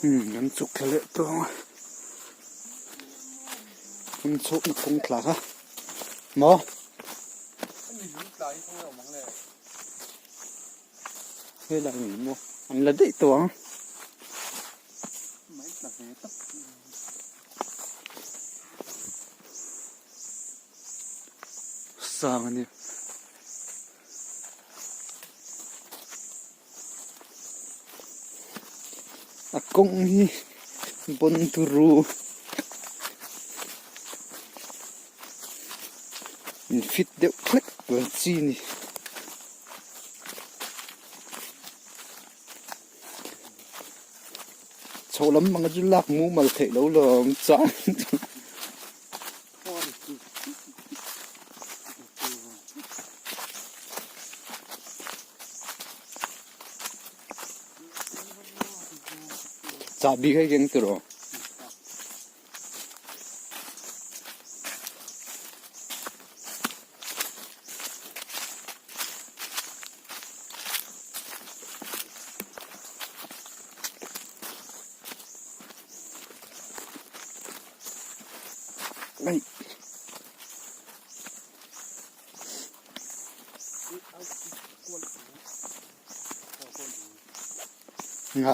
Umm an chuk thla leh tawh ang a an chhukna kawng thla kha maw. Helai ni maw an la daih tawh ang. Sang a ni. A kawng hi bawn turu in fit deuh hlek tur chi a ni. Chho lam ang chu lak mumal theih lo lawm chang chu. Chahbi kha i keng tiraw? Nga.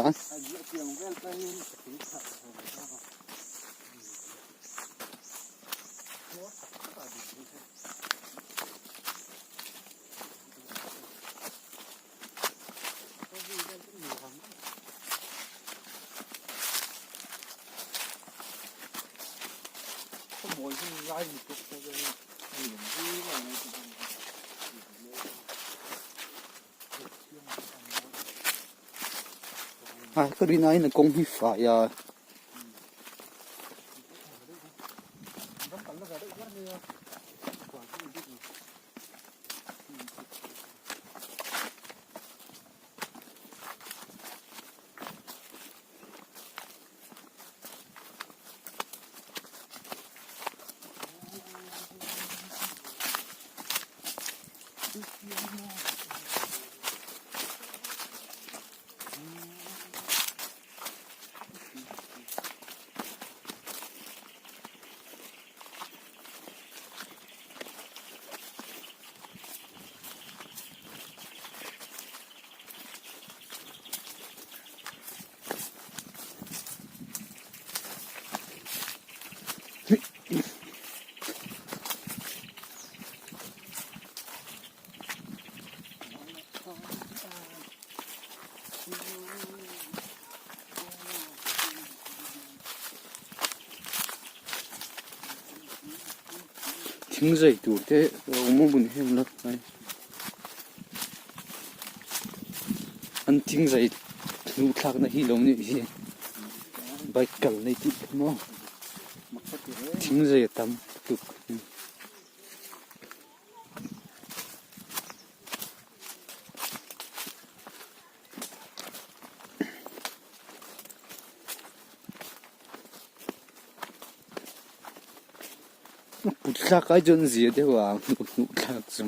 A ka rin aiin a kawng hi fai a. Thing zai tur te a awm a hmun heng la hnai an thing zai hnuh thlakna hi lo nih hi bike kal nei tih te maw thing zai a tam lutuk. Put thlak ai chuan zia deuh a hnuh hnuh thlak chu.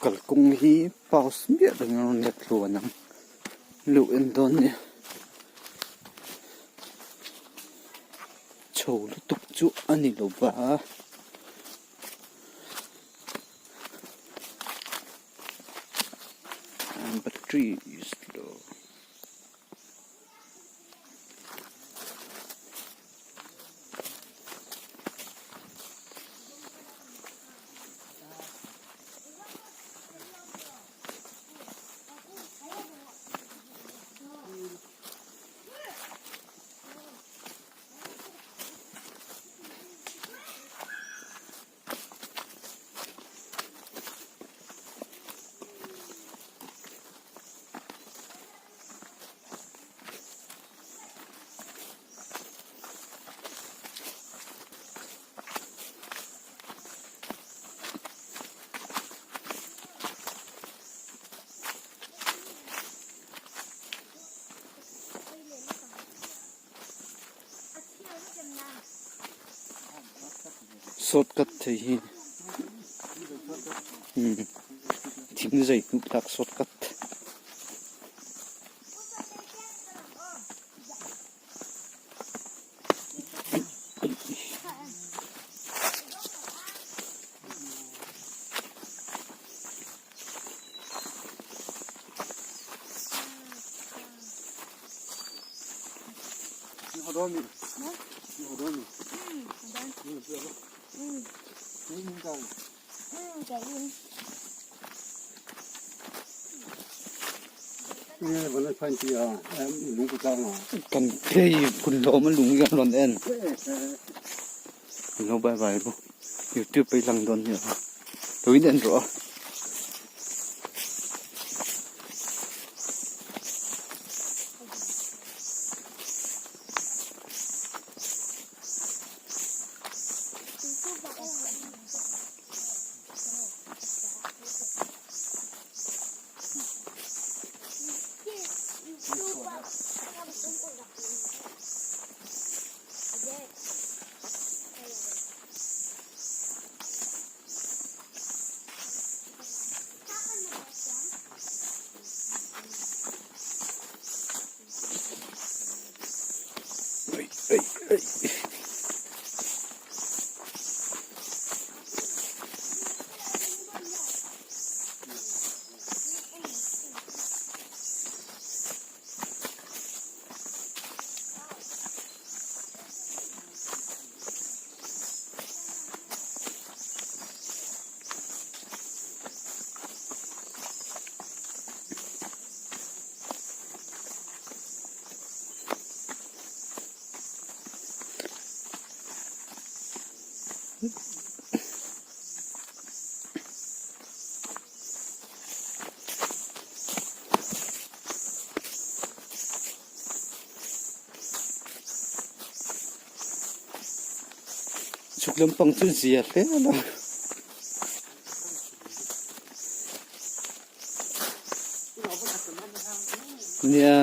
Kalkawng hi pause miah lo in a rawn let tluan ang luh en dawn nia. Chho lutuk chu a ni lo va. And battery is low. Shortcut thei hi thing zei hmuh tlak shortcut. Kan phei phun hlawm a lung hian rawn en lo bye bye ru youtube pawh i lang dawn nia lo in en rawh a. Chhuk lampang chu zia hle a lo. Nia.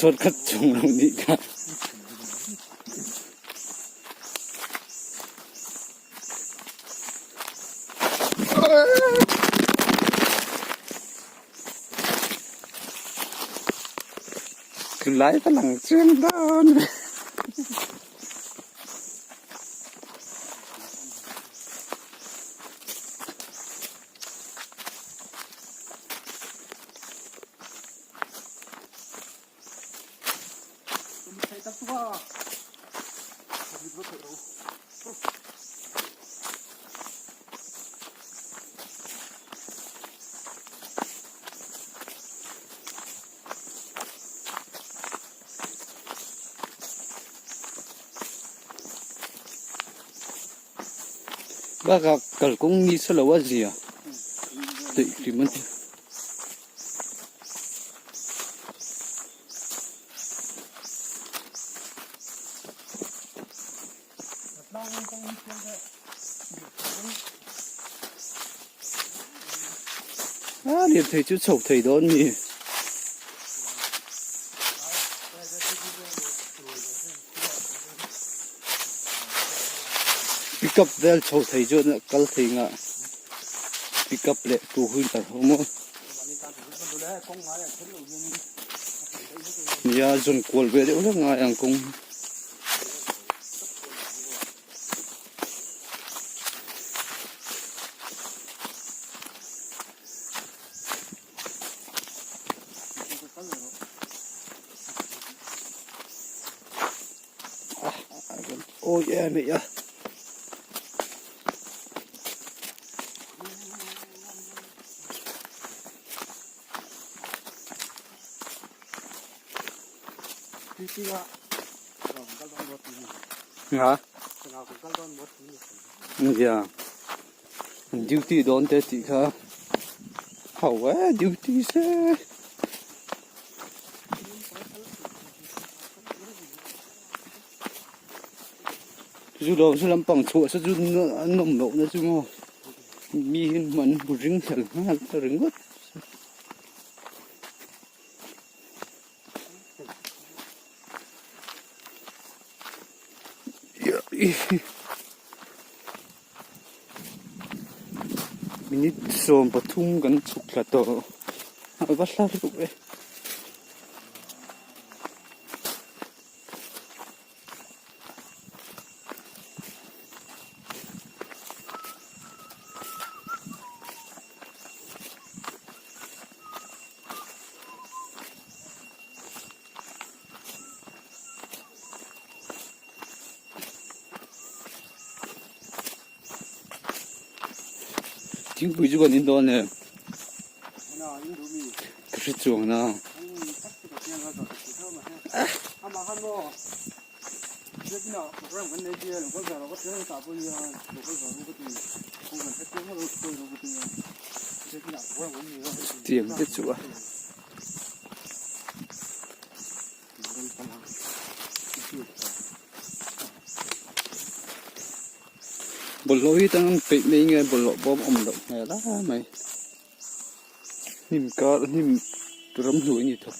Shortcut chung lo nih kha. Lai ka lang chiang dawn. Bakah kalkawng ni sa lo a zia tih hrim a ni. A lirthei chu chho thei dawn mi. Pickup vel chho thei chuan a kal thei ngah pickup leh two wheeler ho maw nia zawn kual ve deuh hlek ngai ang kawng hi. Ôi em ấy à. Hả? Dạ. Duty dawn te tih kha ho e duty se. Chu lo chu lampang chhuah se chu an nawm loh na chu maw mi hi an hmu ring hlel nghal ta ringawt. Minute 13 kan chhuk thla tawh a va hla lutuk e. Thingpui chu kan in dawn em? Ka hre chuang na. Tiang te chu a. Bawlhhlawh hi tang an peih mai nge bawlhhlawh bawm awm loh hmel a mai hnim kar hnim ramhnuai a ni thawk.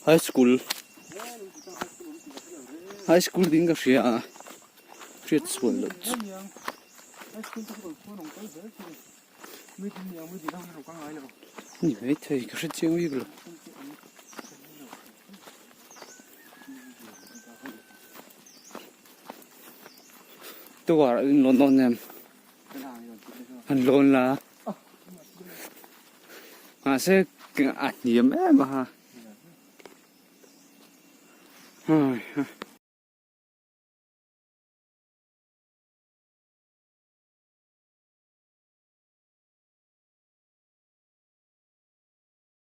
High school high school ding ka hria a hriat chhuan loh chu ni maithei ka hre chiang bik lo. Tuar a in lawn dawn em han lawn la mahse a hniam em a.